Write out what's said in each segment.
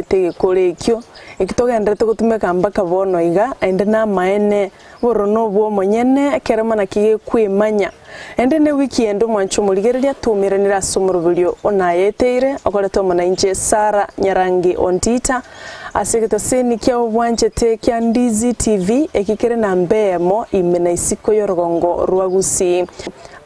twakorete egekoro ekio, eki togendererete gotumeka mpaka bono iga, naende namaene, bororo nobwa omonyene, ekeremo naki gekwemanya. Naende newiki ende omwanche omorigereria twaumeranire ase omoroberio o nayeteire, okorete omo nainche Sarah Nyarangi Ontita, ase egetaseni kia obwanchete kia Ndizi TV, eki kere namba eyemo ime na isiko y'orogongo rwa Gusii.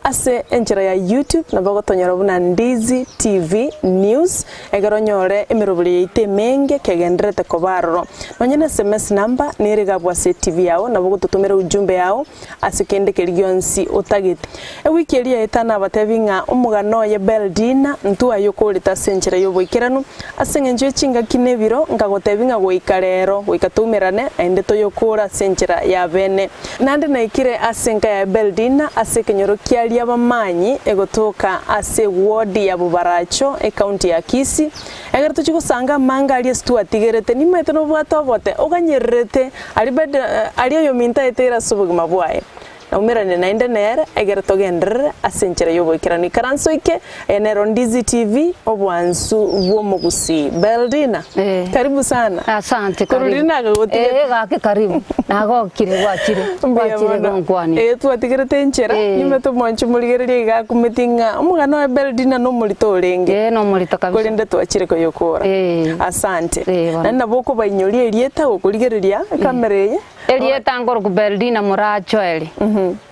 Ase enchera ya YouTube nabo ogotonyora buna Ndizi TV News, ekero onyore emeroberio yaito emenge kegendererete koba aroro. Nonye na SMS number nere iga abwo ase TV yao, nabo ogototomera ujumbe yao ase kende keria gionsi otagete. Ewiki eria yaeta nabatebi ng'a omogano oye Beldina ntwaye okorete ase enchera y'oboikeranu, ase eng'encho ye chingaki na ebiro, nkagotebi ng'a goika rero, goika toumerane, naende toyokore ase enchera ya bene. Naende naikire ase enka ya Beldina ase ekenyoro kia Riabamanyi egotoka ase ewodi ya Bobaracho, ecounty ya Kisii, ekero tochia gosanga amanga aria ase twatigerete, nimaete nobwate obote oganyererete aria bed aria oyominto aeteire ase obogima bwaye. Naumerane naende nere, egere togenderere ase enchera y'oboikeranu. Ikaranso ike, eye nero Ndizi TV, obwansu bw'omogusii. Beldina, Eh. karibu sana. Asante Korwa karibu. riria nakagotigete. Eh, gaki karibu. Nagokire gwachire. Mbuya Gwachire mono. gonkwania. Eh, twatigerete enchera, Eh. nimete omwanchi omorigereria iga akumeti ng'a omogano oye Beldina nomorito orenge. Eh, nomorito kabisa. Korende twachire koyokora. Eh. Asante. Eh, bono. Naende nabo okobainyoria erieta gokorigereria ekamera eye. Erieta nkorokwa Beldina Morachoeli.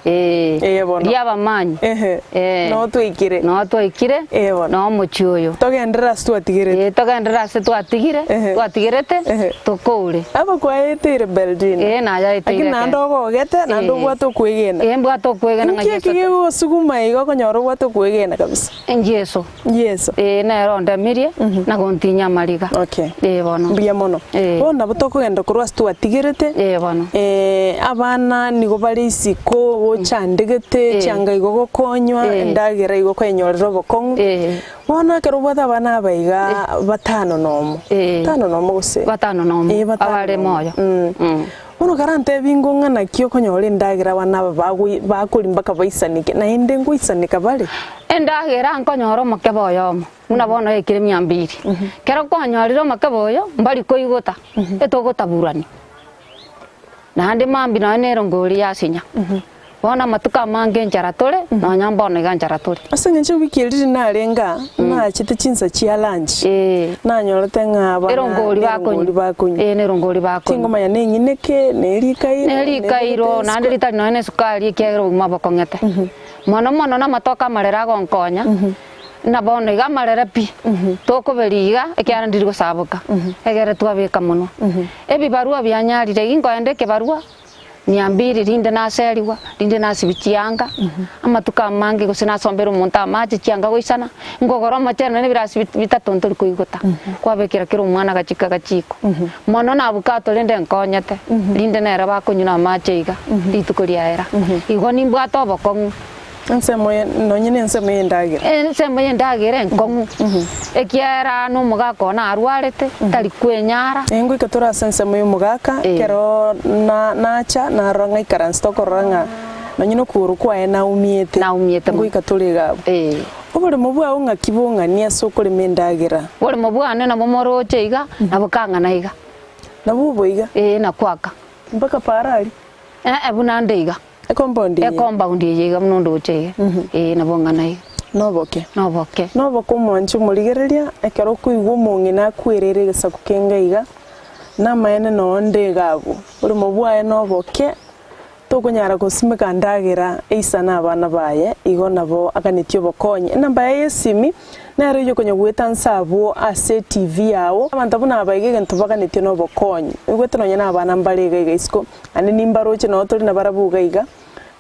Ee. Ee bono. Riabamanyi. Ehe. Ee. Noo twaikire. Noo twaikire. Ee bono. Noo omochie oyo. Togenderere ase twatigerete. Ee, togenderere ase twatigire, Ehe. twatigerete, Ehe. tokoure. Aba kwaeteire Beldina. Ee, nayaeteire Lakini naende ekero. ogogete, naende Ee. obwate okwegena. Ee, mbwate okwegena ng'a Nki Yeso eki kegogosuguma iga okonyora obwate okwegena kabisa? Yeso. Yeso. Ee, nere ondemirie na gontinyia amariga. Okay. Ee bono. Mbuya mono. Ee. Bono nabo tokogenda korwa ase twatigerete. Ee bono. Eh, abana nigo bare isiko gochandegete, Ee. chianga igo gokonywa, Ee. endagera igo kwenyorera obokong'u. Ee. Bono ekero obwate abana aba iga batano nomo, Ee. batano nomo gose? Batano nomo, Ee, batano abare nomo. moyo. Mm. Mm. Bono karantebi ng'o ng'a naki okonyora endagera abana aba bagoi bakoria mpaka baisaneke, naende ngoisaneka bare? Endagera nkonyora omokebe oyomo, buna bono yaikire mia mbiri. Kero kwanyorire omokebe oyo, mbari koigota, etogotaburania. Naende mambia nonya na erongori yasinya. Bono amatuko amange enchara tore, nonya mbono iga nchara tore. Ase eng'encho ewiki eria riria narenge aa, nachete chinsa chia lunch, Ee. nanyorete ng'a abana Erongori nerongori bakonywa. bakonywa. Ee, nerongori bakonywa. Tingomanya neng'ineke, nerikairo, Nerikairo, naende ritari nonya na esukari ekiagera obogima bokong'ete. Mono mono namatoke amarere agonkonya, na bono iga amarere pi, tokoberia iga ekiagera ndiri gosaboka, egere twabeka monwa. Ebibarua bianyarire iga nkoenda ekebarua, Niambiri rinde naserigwa, rinde nasibia chianga, amatuko amange gose nasombera omonto amache chianga goisana, nkogora omochere nonye ebirasi bitato ntori koigota, kwabekera kera omwana agachiko agachiko. Mono na abukato rende nkonyete, rinde nere bakonywa na amache iga, rituko riaera. Igo nimbwate obokong'u. Ensemo ye, nonye na ensemo y'endagera. Ensemo y'endagera enkong'u, ekiagera nomogaka one arwarete, tari kwenyara. Ee, ngoika tore ase ensemo y'omogaka, Eh. ekero na nacha, narora ng'a ikaranse tokorora ng'a nonye na okogoro kwaye naumiete. Naumiete mono. Ngoika tore iga abwo. Eh. Oboremo bwao ng'aki bong'ani ase okorema endagera? Boremo bwane nabo moroche iga, nabo kang'ana iga. Nabwo obo iga? Ee, nakwaka. Mpaka paara aria? Ee, buna nde iga. Ekompound eye. Ekompound eye iga buna ondoche iga, ee nabo ng'ana iga. Noboke. Noboke. Noboke omwanche omorigereria, ekero okoigwa omong'ina akwerere egesaku kenge iga, namaene noo nde iga abwo. Oboremo bwaye noboke, tokonyara gosimeka ndagera eisane abana baye, igo nabo aganetie obokonyi. Enamba yaye y'esimi, nere oyio okonya goeta nse abwo ase eTV yao, abanto buna aba iga egento baganetie nobokonyi. Oigwete nonya na abana mbare iga iga isiko, Naende nimbaroche nao tore nabarabwo iga iga,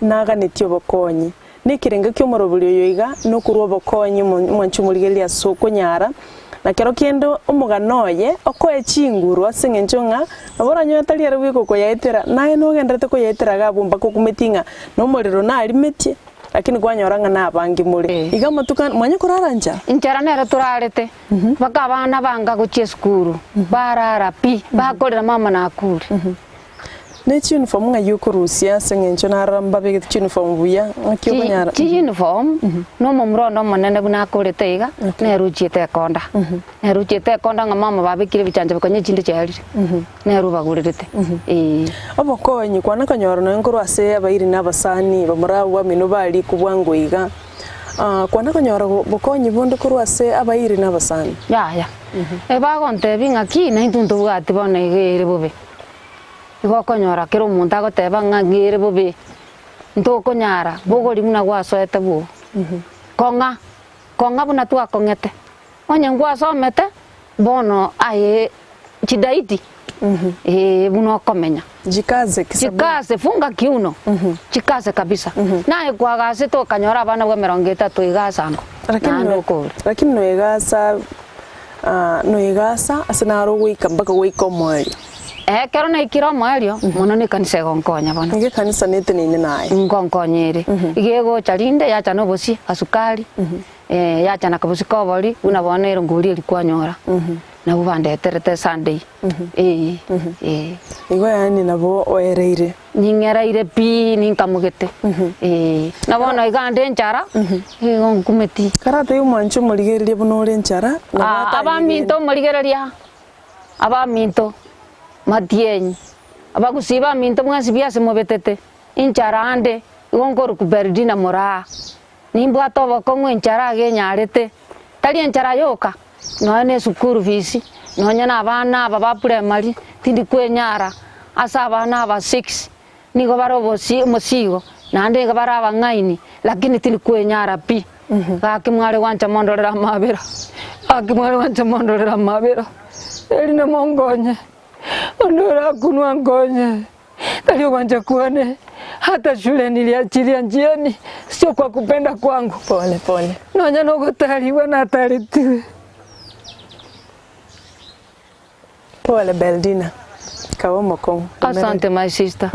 naganetie obokonyi. Nekerengo ki'omorobori oyo iga nokorua obokonyi omwanchi omorigereria ase okonyara, na kero kende omogano oye okoe chinguru ase eng'encho ng'a nabo oranyore tari ere bweka okoyaetera, naye nogendererete koyaetera iga abwo mpaka okumeti ng'a nomorero narimetie, lakini kwanyora ng'a nabange more. Iga amatuko ane mwanya korara nchara? Enchara nere torarete, mpaka abana banga gochia esukuru, barara pi, bakorera mama nakure. Ne chiuniform ng'ai okorusia ase eng'encho narora mbabegete chiuniform buya, ng'aki okonyara? Chiuniform, na omomura onde omonene buna akorete iga, nere ochiete ekonda. Nere ochiete ekonda ng'a mama babekire ebichancha bikonywa echinde chiarire, nere obagorerete, eeh. Obokonyi kwana konyora nonya nkorwa ase abairi na abasani bamura abwo bamino barikwa bwango iga, kwana konyora bokonyi bonde korwa ase abairi na abasani? Yaya, ebagontebia ng'aki naintwe ntobwati bono iga ere bobe. Igo okonyora kera omonto agoteba ng'a ng'ere bobe, ntokonyara, bogori buna gwasoete bwogo. Kong'a, kong'a buna twakong'ete. Onye ngwasomete, bono aye chidaiti, ee buna okomenya. Jikaze kisabuni. Jikaze, funga kiuno, jikaze kabisa. Naye kwagasete okanyora abana bwa emerongo etato iga asango, Lakini naende noe okore. lakini noegasa noegasa ase naro ogoika mpaka goika omoerio. Ekero naikire omoerio, mono nekanisa egonkonya bono. Nigo ekanisa neteneine naye. Ngonkonya ere. Iga egocha rinde yacha na obosie, gasukari, yacha na kabosie ka obori, buna bono ere ngori eria kwanyora. Nabwo bandeterete Sunday. Eeh, eh. Igo yaani nabo oereire. Ning'ereire pi, ninkamogete. Eeh. Na bono iga nde enchara, igo nkumeti. Karatebe omwanche omorigererie buna ore enchara, nabo atanyegene. Abaminto omorigereria. Abaminto, matienyi, abagusii baminto mwensi biase mobetete, inchara ande, igo nkoruku Berdina moraa. Nimbwate obokong'u enchara iga enyarete, tari enchara yoka, nonya ne esukuru fees, nonya na abana aba ba primary, tindi kwenyara ase abana aba six, nigo bare obosi omosigo, naende nigo bare abang'aini, lakini tindi kwenyara pi. Gaki mware gwancha mondorere amabera, gaki mware gwancha mondorere amabera, erinde monkonye, onde orakunwa ankonye, tari ogwancha kwane, hata shule niliachilia njiani, sio kwa kupenda kwangu. Pole pole. Nonya nogotarigwa nataretiwe. Pole Beldina, kabe omokong'u. Asante my sister,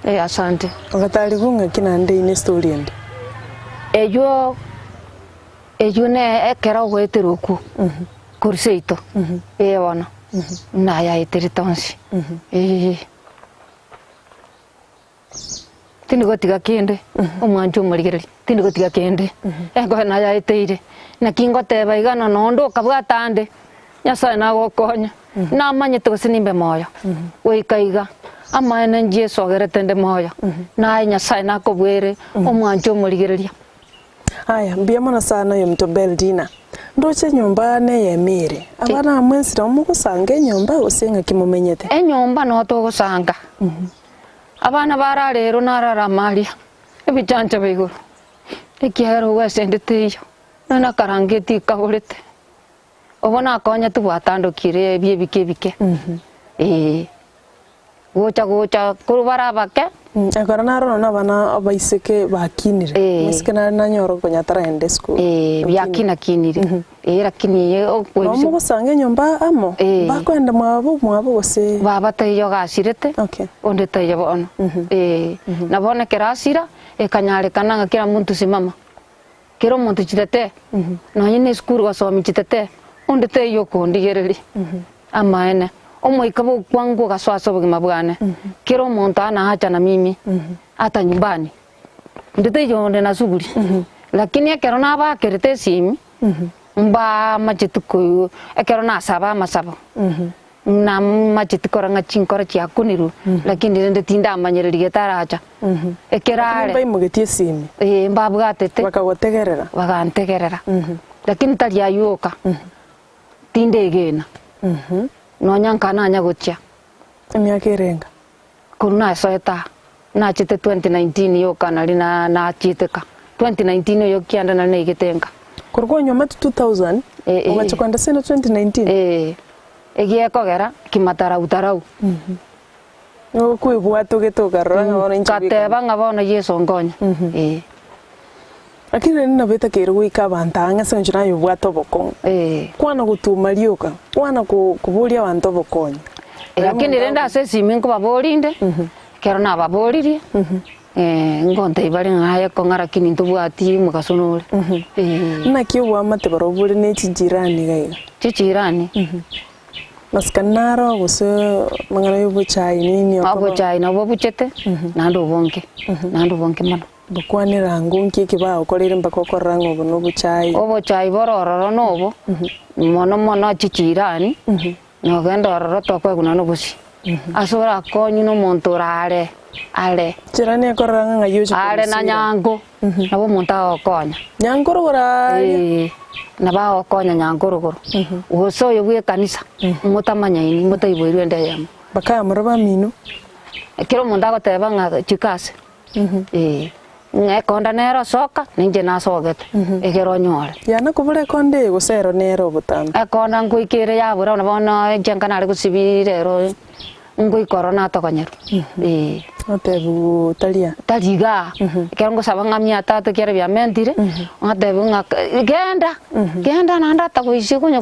eh asante. Ogatarigwa ng'aki naende ine story ende. Eywo eywo ne ekero ogoeterwa okwo korwa seito eh bono nayaeterete onsi eh. Tindi gotiga kende, omwancho omorigereria, tindi gotiga kende, enkoyo nayaeteire, naki ngoteba iga na nonde okabwata ande, Nyasae nagokonya, namanyete gose nimbe moyo, goika iga, amaene Yeso agerete nde moyo, naye Nyasae nakobuere, omwancho omorigereria. Aya, mbuya mono sana oyominto Beldina. Ndoche enyomba neyemire. Abana aba mwensi nabo mogosanga enyomba gose ng'aki momenyete? Enyomba noo togosanga. Abana bararerwe nararama aria ebichancha bia igoro, ekiagera ogwesende teiyo, nonya na akarangeti ikaborete. Obo nakonyete bwatandokire ebi ebike ebike, eh. Gocha gocha korwa bare abake. Ekero narora nonya abana abaiseke bakinire, omoiseke nare nanyora konya ataragenda esukuru. Eh, biakinakinire. Eh, lakini eye Nabo okoebisia. mogosanga enyomba amo, bakoenda mwabo mwabo gose? Baba taiyo gasirete, Okay. onde taiyo bono. Eh, na bono ekero asira, ekanyarekana ng'a kera monto simama. Kera omonto chitetee, nonye na esukuru gosomia chitetee, onde taiyo okondigereria. Amaene, omoika bw'okwangwa ogasoa ase obogima bwane, kera omonto anaacha na mimi, hata nyumbani, onde taiyo onde na suguri. Lakini ekero nabakerete esimi, mbamacheti koigwa, ekero nasaba amasabo, namacheti korora ng'a chinkoro chiakunirwe, lakini rende tindamanyereri getaracha. Ekero Lakini are, mbaimogetie esimi, ee mbabwatete, bakagotegerera. bagantegerera, lakini tari aywo oka. Tindegena, nonya nkananya gochia. Emiaka erenga? Korwa nasoete aa, nachete 2019 yoka nari na nachiete ka, 2019 oyo kianda nari naigete nka. Korwa kwanyuomete 2000, Eh, eh. ogacha kogenda sende 2019? Eh, egiekogera kimatarau tarau. Nigo okwebwata ogete okarora ng'a bono inche bweka. Ngateba ng'a bono Yeso nkonye, eh. Lakini rende nabo etakeire goika abanto ang'e ase eng'encho naye obwate obokong'u. Kwana gotuma rioka, kwana koboria abanto obokonyi. Lakini rende ase esimi nkobaboria inde, ekero nababoririe, ngontebia bare ng'a aye kong'a lakini ntobwati omogaso nore. Naki oboamate barobwo bore ne chijirani iga iga? Chichirani? Masikani naro gose amang'ana ya obochai nini okoba. Obochai nabwo bobuchete, naende obonge, naende obonge mono. Gokwanera ango nki eki bagokoreire mpaka okorora ng'a obo nobochai. Obochai bore ororo nobo, mono mono chichirani, nogenda ororo tokoegwa nonya nobosie. Ase orakonywe na omonto ore are, are. Chirani ekorora ng'a ng'ai oche Are na korusira. nyango, nabo omonto agokonya. Nyango rogoro aaria. Ee, nabo agokonya nyango rogoro. Gose oyo bwa ekanisa, motamanyaini, motaiboirwe ende eyemo. Bakamura bamino. Ekero omonto agoteba ng'a chika ase, ee, ng'a ekonda nere osoka, ninche nasogete, egere onyore. Yana kobora ekonda eye gose ero nere obotambe. Ekonda nkoika ere yabora buna bono inche nka nare gosibia rero Ngoika ororo natogonyerwa, ee. Otebiwu taria. Tari igaa, ekero ngosaba ng'a mia tatu ekiagera biamentire, ngatebiwa ng'a genda, genda naende atagoisie konya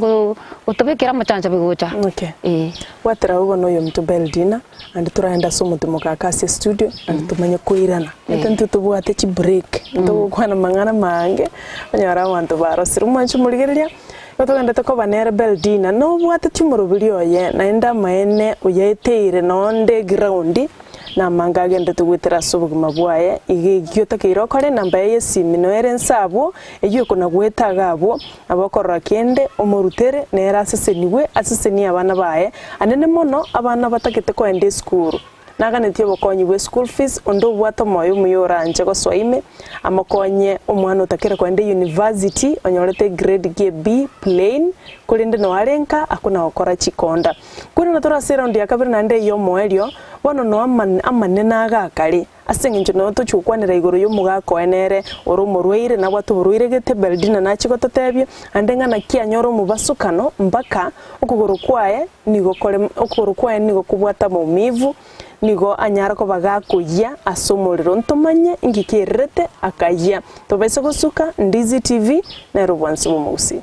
gotobekera amachanchabe gocha, Okay. ee. Bwatera abwo bono oyominto Beldina, naende toraende ase omotimoka aka ase estudio, naende tomanye koirana. Omanyete intwe tobwate chibreak, togokwana amang'ana amange, onyore abanto barosire. Omwanchi omorigereria. Igo togenderete koba nere Beldina, nobwatetie omoroberi oye, naende amaene oyaeteire nonde egraundi, na amange agenderete goetera ase obogima bwaye. Iga ekio otakeire okore, enamba yaye y'esimi noyo ere inse abwo, eyio ekonagoeta iga abwo, nabo okorora kende, omorutere, nere asesenigwe, asesenie abana baye, anene mono abana batagete koenda esukuru. Naganetie obokonyi bwe school fees, onde obwate omoyo omuya oranche gosoa ime, amokonye omwana otakere koenda university onyorete egrade gie B plain, korende noo are nka akona gokora chikonda. Korende tore ase eround ya kabere naende eye omoerio, bono noo amanene agakare, ase eng'encho noo tochia gokwanera igoro ya omogaka oye nere ore omorwaire nabwate oborwaire gete Beldina nachie gototebia, ande ng'a naki anyore omobasukano mpaka okogoro kwaye Nigo kore okogoro kwaye nigo kobwate amaumivu, nigo anyare koba gakoyia ase omorero ntomanye inki kererete akayia. Tobaisa gosuka Ndizi TV nere obwansi bw'omogusii.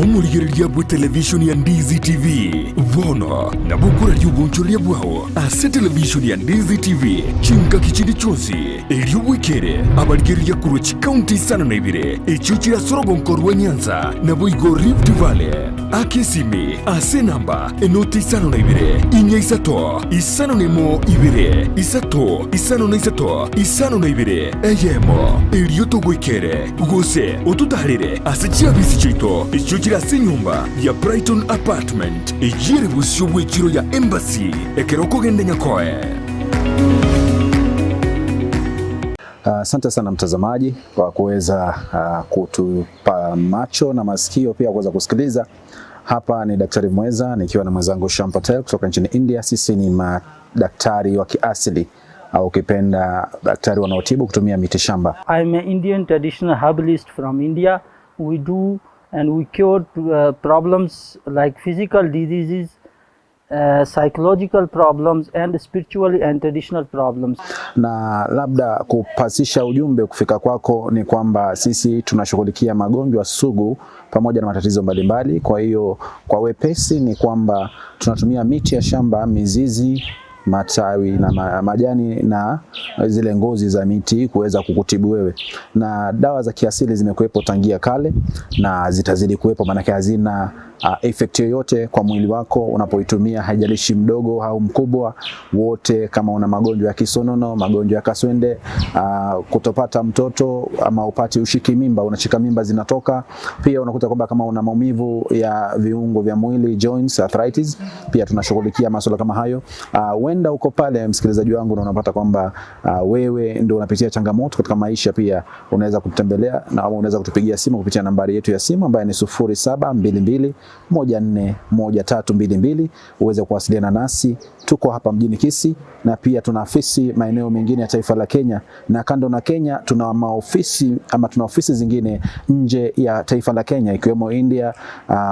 Omorigereria bw'etelevishoni ya Ndizi TV bono nabo okoraria obonchoreria bwao ase televishoni ya Ndizi TV chingaki chinde chionsi. Erio bwekere abarigereria korwa chikaunti isano na ibere echio chire ase orogonko rwa Nyanza, naboigo Rift Valley. Aka esimi ase enamba enoti isano na ibere, inya isato, isano na emo ibere, isato, isano na isato, isano na ibere, eyemo. Erio togoikere, gose ototaarere ase chiabisi chiaito echio chire ase enyomba ya Brighton Apartment, eyio ere bosio bw'echiro ya Embassy ekero okogenda Nyakoe. Asante sana mtazamaji kwa kuweza kutupa macho na masikio pia kuweza kusikiliza. Hapa ni Daktari Mweza nikiwa na mwenzangu Sham Patel kutoka nchini India. Sisi ni madaktari wa kiasili au ukipenda daktari wanaotibu kutumia miti shamba. I am an Indian traditional herbalist from India. We do and we cure problems like physical diseases, psychological problems and spiritual and traditional problems. Na labda kupasisha ujumbe kufika kwako ni kwamba sisi tunashughulikia magonjwa sugu pamoja na matatizo mbalimbali. Kwa hiyo kwa wepesi ni kwamba tunatumia miti ya shamba, mizizi, matawi na majani na zile ngozi za miti kuweza kukutibu wewe. Na dawa za kiasili zimekuwepo tangia kale na zitazidi kuwepo, maanake hazina effect yoyote kwa mwili wako unapoitumia, haijalishi mdogo au mkubwa, wote. Kama una magonjwa ya kisonono, magonjwa ya kaswende, kutopata mtoto ama upati ushiki mimba, unashika mimba zinatoka. Pia unakuta kwamba kama una maumivu ya viungo vya mwili, joints, arthritis, pia tunashughulikia masuala kama hayo. Huenda uko pale msikilizaji wangu na unapata kwamba wewe ndio unapitia changamoto katika maisha, pia unaweza kutembelea na ama unaweza kutupigia simu kupitia nambari yetu ya simu ambayo ni 0722 141322 uweze kuwasiliana nasi. Tuko hapa mjini Kisii na pia tuna ofisi maeneo mengine ya taifa la Kenya, na kando na Kenya tuna maofisi ama tuna ofisi zingine nje ya taifa la Kenya ikiwemo India,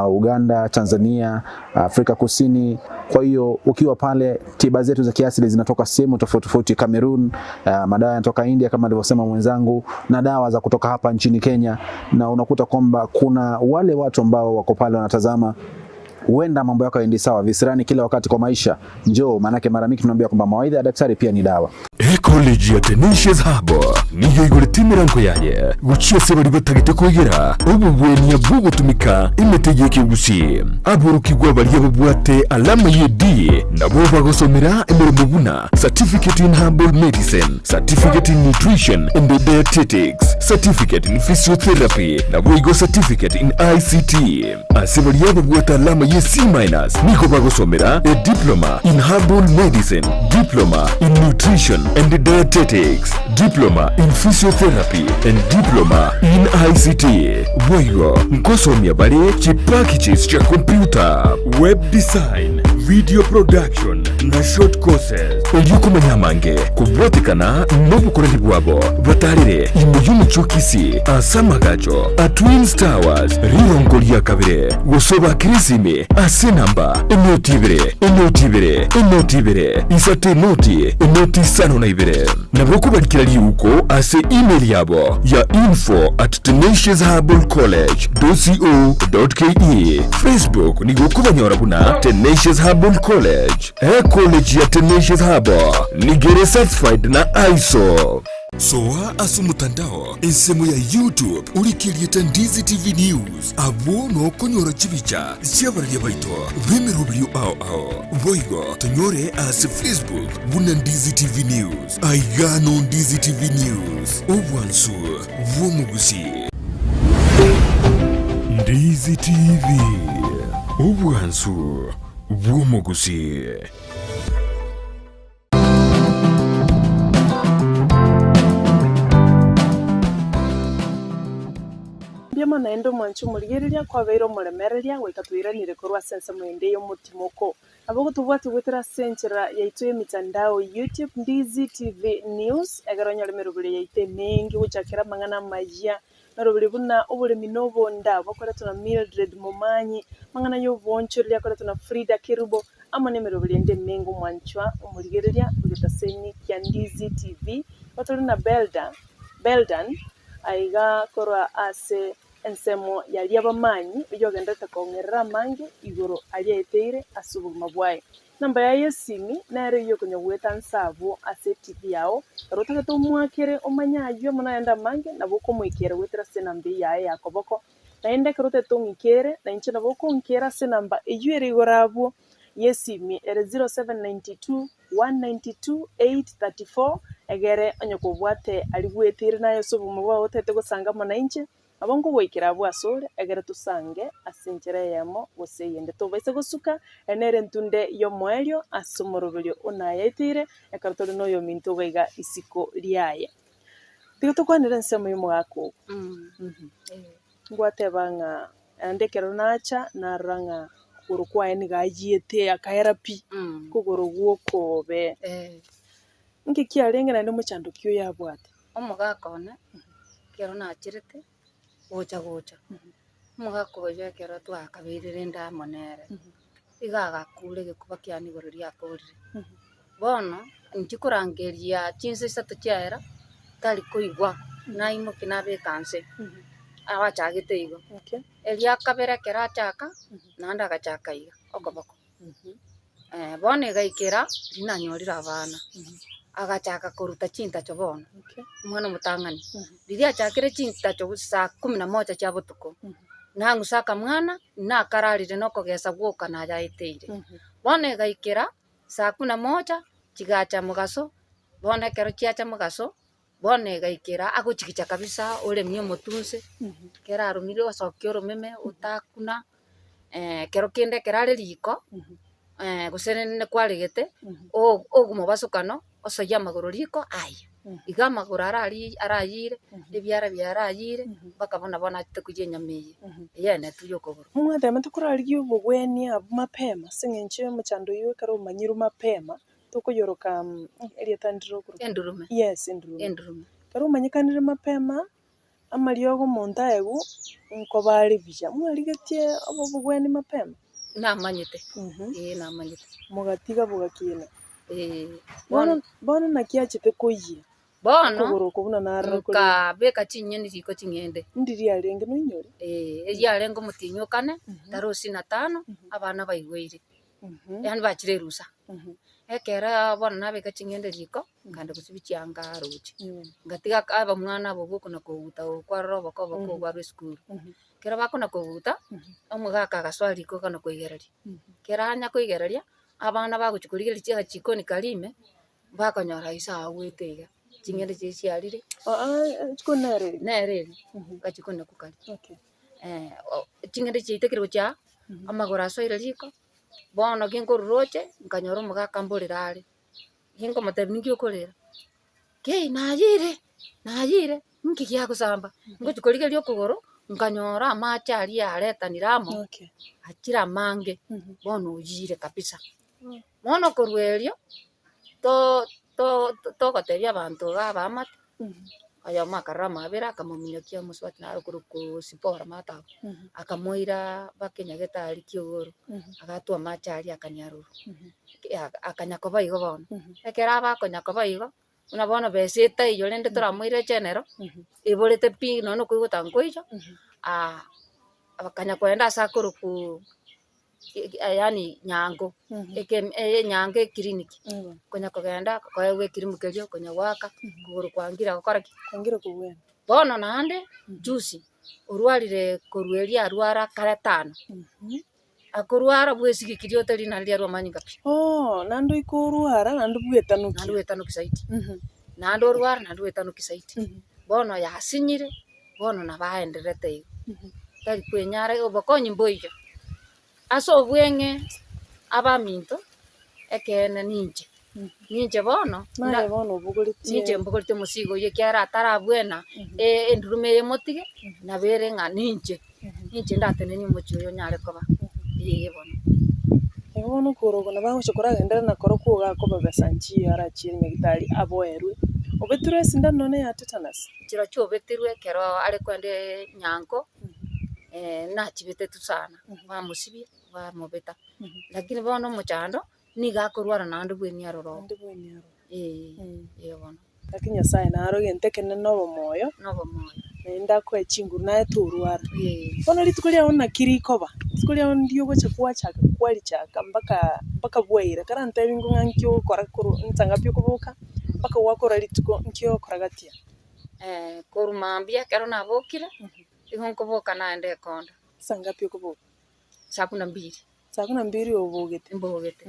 Uganda, Tanzania, Afrika Kusini. Kwa hiyo ukiwa pale, tiba zetu za kiasili zinatoka sehemu tofauti tofauti, Cameroon, madawa yanatoka India kama alivyosema mwenzangu, na dawa za kutoka hapa nchini Kenya, na unakuta kwamba kuna wale watu ambao wako pale wanatazama Huenda mambo yako haendi sawa, visirani kila wakati kwa maisha, njoo, maanake mara mingi tunaambia kwamba mawaidha ya daktari pia ni dawa. Ecollege ya Tenacious Hub niyo igorete emerango yaye gochia ase baria batagete koigera obobwenia bw'ogotumika emete y'ekegusii. Aborokigwa baria babwate alama ye D nabo bagosomera emeremo buna Certificate in Herbal Medicine, Certificate in Nutrition and Dietetics, Certificate in Physiotherapy naboigo Certificate in ICT. Ase baria babwate alama ye C minus nigo bagosomera a Diploma in Herbal Medicine, Diploma in Nutrition and Dietetics, Diploma in Physiotherapy and Diploma in ICT. Boigo nkosomia bare chipackages chia computer, web design, video production na short courses. Erio komanya amange kobwatekana nobokoreri bwabo batarire ime y'omochie o Kisii ase amagacho a Twins Towers rirongo ria kabere gose obakere esimi ase enamba enoti ibere enoti ibere enoti ibere isato enoti enoti isano na ibere. Nabo okobarikera riuko ase email yabo ya info@tenaciousherbalcollege.co.ke. Facebook nigo okobanyora buna Tenacious Herbal College. Ecollege ya Tenacious Herbal nigo ere certified na ISO. Soa ase omotandao ensemo ya YouTube orike erieta Ndizi TV News, abwo nokonyora chibicha chi'abararia baito b'emeroberio ao ao. Boigo tonyore ase Facebook buna Ndizi TV News. Aiga no Ndizi TV News, obwansu bw'omogusi. Ndizi TV, obwansu bw'omogusi. Mbuya naende omwanche omorigereria kwabeire omoremereria goika twairanire korwa ase ensemo ende y'omotimoko. Nabo gotobwate goetera ase enchera yaito y'emitandao YouTube Ndizi TV News ekero onyore emeroberio yaito emenge gochakera amang'ana amayia Narobire buna oboremi na obonda bokoretwa na Mildred Momanyi, amang'ana y'oboonchoreria akoretwa na Frida Kerubo, amo nemeroberi ende emenge omwanchwa omorigereria bw'egetaseni kia Ndizi TV. Igo tore na Belda, Beldan, aiga korwa ase ensemo ya Riabamanyi, oyio ogendererete kong'erera amange igoro aria aeteire ase obogima bwaye. Namba yaye y'esimi nere eyio okonya goeta nse abwo ase etibi yao. Ekero otagete omoakere omanye ayio amo nayande amange, nabo okomoikera goetera ase enamba eyio yaye ya koboko. Naende ekero otagete ong'ikere, na inche nabo okonkera ase enamba eyio ere igoro abwo y'esimi ere 0792 192 834, egere onye kobwate aria gweteire naye ase obogima bwao otagete gosanga amo nainche, Nabo nkogoikera abwo asore, egere tosange ase enchera eyemo gose eyende. Tobaisa gosuka, ere nere entunde y'omoerio ase omoroberio o nayaeteire, ekero tore noyominto iga iga isiko riaye. Tiga tokwanere ensemo y'omogaka ogo. Ngwateba ng'a naende ekero nacha, narora ng'a okogoro kwaye nigo ayiete akaera pi, okogoro gwokobe. Inki kiarenge naende omochando ki oyo abwate? Omogaka one ekero nacherete gocha gocha, omogaka oyio ekero twakabeire rende amo nere, iga agakure egekuba kiane igoro riakorire. Bono inche korangeria chinsa isato chiaera, tari koigwa, naimokia nabeka nse, abachagete igo. Eria kabere ekero achaka, naende agachaka iga, okoboko. Bono egaikera riria nanyorire abana, agachaka koruta chintacho bono, omwana omotang'ani. Riria achakire chintacho saa kumi na moja chia botuko, nang'usa akamwana, nakararire na okogesa gwoka nayaeteire. Bono egaikera saa kumi na moja, chigacha mogaso, bono ekero chiacha mogaso, bono egaikera agochigicha kabisa oremie omotunse, ekero aromire osokia oromeme otakuna. Ekero kende ekero are riko, gose rende kwaregete, ogomobasokano, osoyie amagoro riko aye. Iga amagoro araria arayire, ebiara biaye arayire, mpaka buna bono achete koyia enyama eye, eyenetwe ya okogoro. Mwateba tokorarigia obogwenia abwo mapema ase eng'encho y'omochando oyio ekero omanyirwe mapema, tokoyoroka erieta ndire okorokwa Endurume. Yes, endurume. Endurume. Ekero omanyekanire mapema. Amariogo omonto aegwe nkoba are buya. Mwarigetie obobogwenia mapema? Namanyete, ee namanyete. Mogatiga bogakina. Ee. Bono bono naki achete koyia? Bono, Okogoro okwo buna narora kore. nkabeka chinyeni riko ching'ende. Ndiri arenge noinyore? Ee, eyio arenge omotienyi o kane, tarehe ishirini na tano, abana baigweire, yaani bachire erusa. Ekero bono nabeka ching'ende riko, nkaenda gosibia chianga roche, ngatiga aka abamwana aba obwo koguta kwarora oboko oboko obwo esukuru. Ekero bakona koguta, omogaka agasoa riko akana koigereria, ekero anya koigereria, abana bagochia korigereria chiaga chikoni karia ime, Bakonyora ise agwete iga, ching'ende chiria chiarire, Chikoni nere eria? nere eria, gachikoni nakwo karia. Ching'ende chiaitekire gochia aa, amagoro asoire riko, bono ginkorwa roche, nkanyora omogaka mborere are, ginkomotebia ninki okorera, kei nayire, nayire, ninki giagosamba, ngochi korigereria okogoro, nkanyora amache aria aretanire amo, achire amange, bono oyire kabisa. Bono korwa erio, to- to- togotebia abanto iga abaamate, oyomo akarora amabera akamominyokia omosubati naro korokwa Sipora Matabo, akamoira mpaka enyagetari kiogoro, agatwa amache aria akanyarorwa, akanya koba igo bono. Ekero abakonya koba igo, buna bono besa etaiyo rende toramoire echenero, eborete pi nonya okoigota nkoiyo, bakanya kogenda ase akorokwa yaani nyango, eke enyango eclinic, konya kogenda koegwa ekirimu keria konya goaka, kogoro kwangire gokora ki? Kwangire kobwena. Bono naende juzi, orwarire korwa eria arwara kare tano, akorwara bwesigiki riote rinani riarwa amanyinga pi. Oh, naende oika orwara naende bwetanokia. Naende bwetanokia zaidi, naende orwara naende bwetanokia zaidi, bono yasinyire. Bono nabaendererete igo, tari kwenyara obokonyi mboiyo. Ase obweng'e abaminto, ekeene ninche, ninche bono Naye bono obogoretie. ninche mbogoretie omosigo oyio ekiagera atarabwena endurume eye motige, nabo ere ng'a ninche, ninche ndatenenie omochie oyo onyare koba, ee bono. Igo bono okorokwa nabo agocha koragenderera na korokwa iga akobabesa nchiyo arachiere nyagitari aboerwe, obetirwe esindano nonye ya tetanus. Chirochio obetirwe ekero are koenda nyanko, nachibetetwe sana, bamosibia, bamobeta. Lakini bono omochando, nigo akorwara naende bw'emiaroro Naende bw'emiaroro. Eh, eh bono. Lakini Nyasaye naro egento ekenene na obomoyo, Na obomoyo. naende akoe chinguru naye torwara. Eh. Bono rituko riao naki rikoba? Rituko riao ndio ogocha gwachaka kwarichaka mpaka mpaka bwaira, karantebi ng'o ng'a nki ogokora korwa nsa ngapi okoboka, mpaka gwakora rituko nki ogokora gatia? Korwa mambia ekero nabokire, nigo nkoboka naende ekonda. Saa ngapi okoboka? Saa kumi na mbili. Saa kumi na mbili obogete? Mbogete.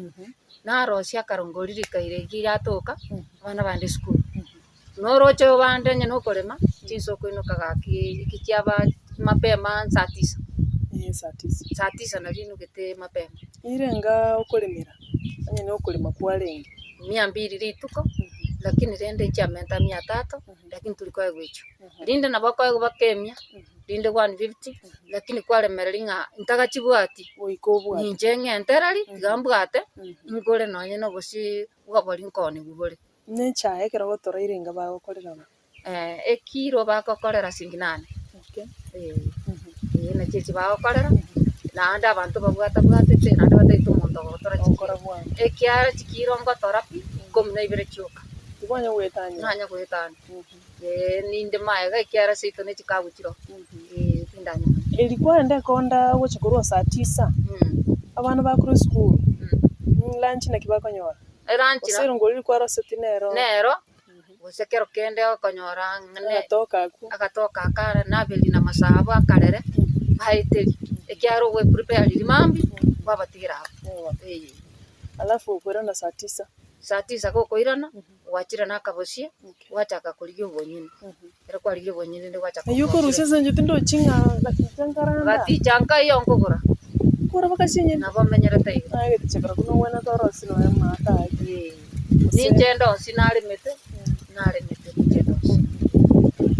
Narosia akarongori rikaire eki yatoka, abana bande esukuru. Noroche obande onye nokorema, chinsa okoinoka gaki eki chiaba mapema saa tisa. Ee saa tisa. Saa tisa nario inogete mapema. Nirenga okoremera, onye nokorema kwarenge? Mia mbili rituko, lakini rende nchiamenta mia tatu, lakini tori koegwa echio. Rinde nabo okoegwa baka emia, rinde 150, lakini kwaremereria ng'a ntagachibwati, Goika obwate. ninche ng'entereri, tiga mbwate, ngore nonye na obosie bw'obori nkoonigwa bore. Nechae ekero ogotora irenga bagokorera bo? Ekiro bagokorera shilingi nane. Okay. Eh, eh, nachi echi bagokorera, naende abanto babwata-bwatete, naende bataete omonto ogotora Ogokora chikiro. bwango. Ekiagera chikiro ngotora pi, ikomi na ibere chioka. Tibwanya goetania? Nanya goetania. Eh, ninde maega ekiagera seito ne chikabu chiroo, eh, tindanya mono. Eri kwaenda ekonda ogocha korwa saa tisa, abana bakorwa esukuru, lunch naki bakonyora? Eranchi Gose erongori riria kwaroseti nero? Nero, Gose kero kende okonyora ng'a Agatoka akwo. agatoka akare naberi na amasabo akarere, baeteri, ekiagera ogoeprepare riria mambia, kwabatigera abwo. Eeh. Alafu okoirana saa tisa. Saa tisa gokoirana, gwachire na akabosie, gwachaka korigia obonyene. Ekero kwarigia obonyene rende gwachaka Eyio okorusia ase eng'encho tindochi ng'a gaticha nkaranda. Gaticha nkaiyo nkogora. Kogora mpaka chinyeni. Nabo omenyerete igo. Naye geticha korokwo nogwenerete orosie nonya amato aye. Eeh. Ninche ndonsi naremete, naremete ninche ndonsi.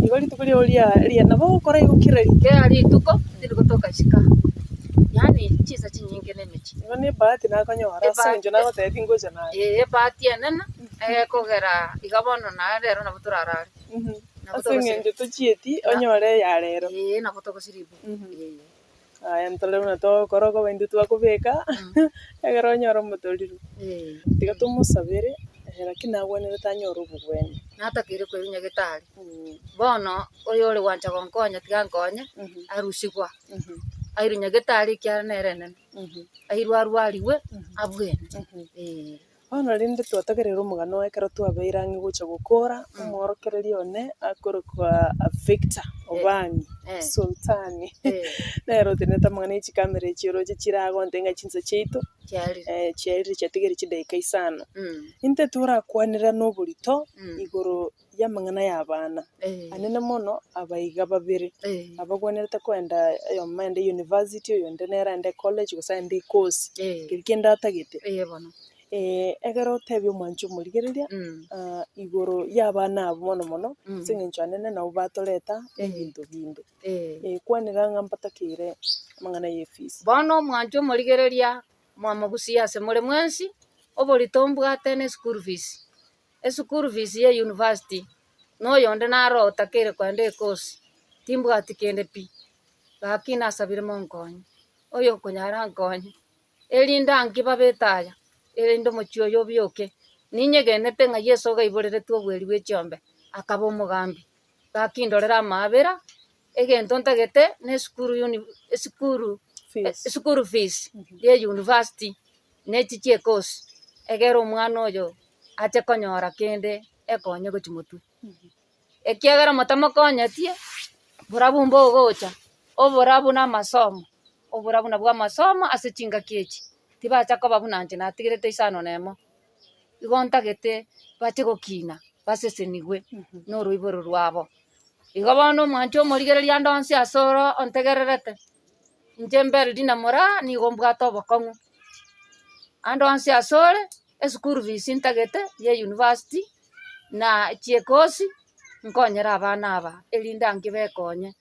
Igo rituko riao ria ria nabo ogokora igo kera rituko. Kera rituko, tindi gotoka isiko aa. Yaani chinsa chinyinge na emechie. Igo na ebahati nakonyora ase eng'encho nagotebia tingocha naye. Ee, ebahati enene, egekogera iga bono naye rero nabo torarare. Nabo Ase eng'encho tochieti onyore eya rero. Ee, nabo togosiribu. Ee. Aya ntore buna togokora okoba intwe twakobeka, ekero onyore omotoriro. Ee. Tiga tomosabere. Lakini nagwenerete anyore obogwenia. Natakeire koirwa nyagetari. Bono oyore gwancha gonkonya tiga ankonye, arusigwa, airwe nyagetari ekiagera nere enene, airwe arwariwe, abwene, eh. Bono rende twatogereire omogano ekero twabeire ang'e gocha gokora, omworokereria one akorokwa Victor Obang'i Sultani, nere otenenete amang'ana ya chikamera echi oroche chiragonte ng'a chinsa chiaito chiarire chiatigaire chidaika isano. Intwe torakwanera noborito igoro y'amang'ana y'abana, anene mono abaiga babere, abagwenerete koenda oyomo aende university, oyonde nere aende college gose aende ecourse, keria kende atagete. Ekero otebia omwanchi omorigereria igoro y'abana abwo mono mono, ase eng'encho anene nabo batoreta ebinto binde. Kwanera ng'a mbatakeire amang'ana y'efees. Bono omwanchi omorigereria, mwamogusia ase more mwensi, oborito mbwate ne school fees. Esukuru fees ye university, na oyonde naro otakeire koenda ekosi, timbwati kende pi, gaki nasabire monkonye, oyo okonyara ankonye, erinde anki babe etaya, erinde omochie oyo obioke, ninyegenete ng'a Yeso ogaiboreretwe obweri bwe chiombe, akaba omogambi, gaki ndorere amaabera, egento ntagete na esukuru uni esukuru esukuru fees ye university. ne echi chi'ekosi, egere omwana oyo ache konyora kende ekonye gochia motwe. Ekiagera motamokonyetie, borabu mbogocha, oborabu na amasomo, oborabu nabwo amasomo ase chingaki echi, tibacha koba buna inche natigerete isano na emo. Igo ntagete bache gokina, basesenigwe na oroiboro rwabo. Igo bono omwancha omorigereria ande onsi ase oro ontegererete, Inche Beldina Moraa nigo mbwate obokong'u, ande onsi asore, eschool fees ntagete ya university, na chiekosi, nkonyere abana aba, erinde anki bekonye,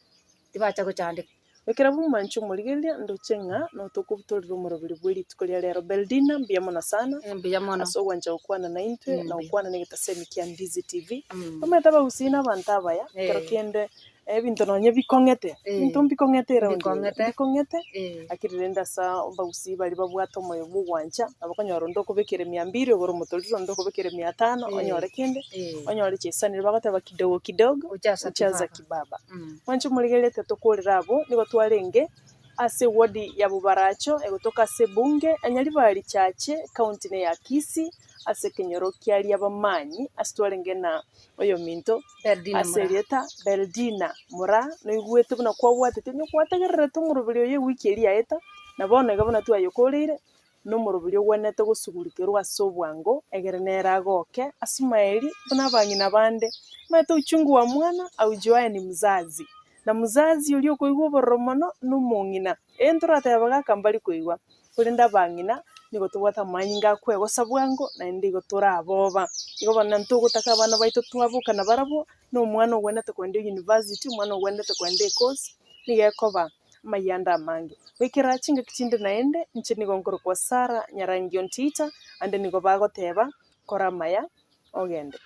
tibacha gochandeka. Ekero bw'omwancha omorigereria, ndoche ng'a notokobutorera omoroberi bwe rituko ria rero. Beldina, mbuya mono sana, Mbuya mono. ase ogwancha gokwana naintwe, na gokwana na egetasemi kia Ndizi TV. Omanyete abagusii na abanto abaya, ekero kende Ebinto nonye bikong'ete, ebinto mbikong'ete eraundi eye, Mbikong'ete. mbikong'ete, Eh. lakini rende ase abagusii baria babwate omoyo bwa ogwancha, nabo okonyora onde okobekera mia mbiri ogore omotoriro, onde okobekera mia tano Eh. onyore kende, Eh. onyore chisanire bagoteba kidogo kidogo Hujaza hujaza kibaba. kibaba. Mwanche morigererie tokorere abwo, nigo twarenge ase ewodi ya Bobaracho egotoka ase ebunge ya Nyaribari Chache, county ne ya Kisii, ase ekenyoro kia Riabamanyi, ase twarenge na oyominto Beldina ase Moraa. erieta Beldina Moraa, noigwete buna kwabwatete onye gwategererete omoroberi oyo ewiki eria yaeta, na bono iga buna twayokoreire, nomoroberi ogwenerete gosugurikerwa ase obwango, egere nere agoke ase omoerio buna abang'ina bande. Omanyete uchungu wa mwana aujuaye ni mzazi, na mzazi oria okoigwa obororo mono nomong'ina. Ee ntoratebe abagaka mbari koigwa, Korende abang'ina nigo tobwate amanyinga akwegosa bwango, naende igo toraboba. Igo bono ntogotaka abana baito twaboka nabarabwo, na omwana ogwenerete koenda university, omwana ogwenerete koenda ecourse, nigo ekoba amayanda amange. Goikera chingaki chinde naende, inche nigo nkorokwa Sarah Nyarangi Ontita, ande nigo bagoteba, kora amaya, ogende.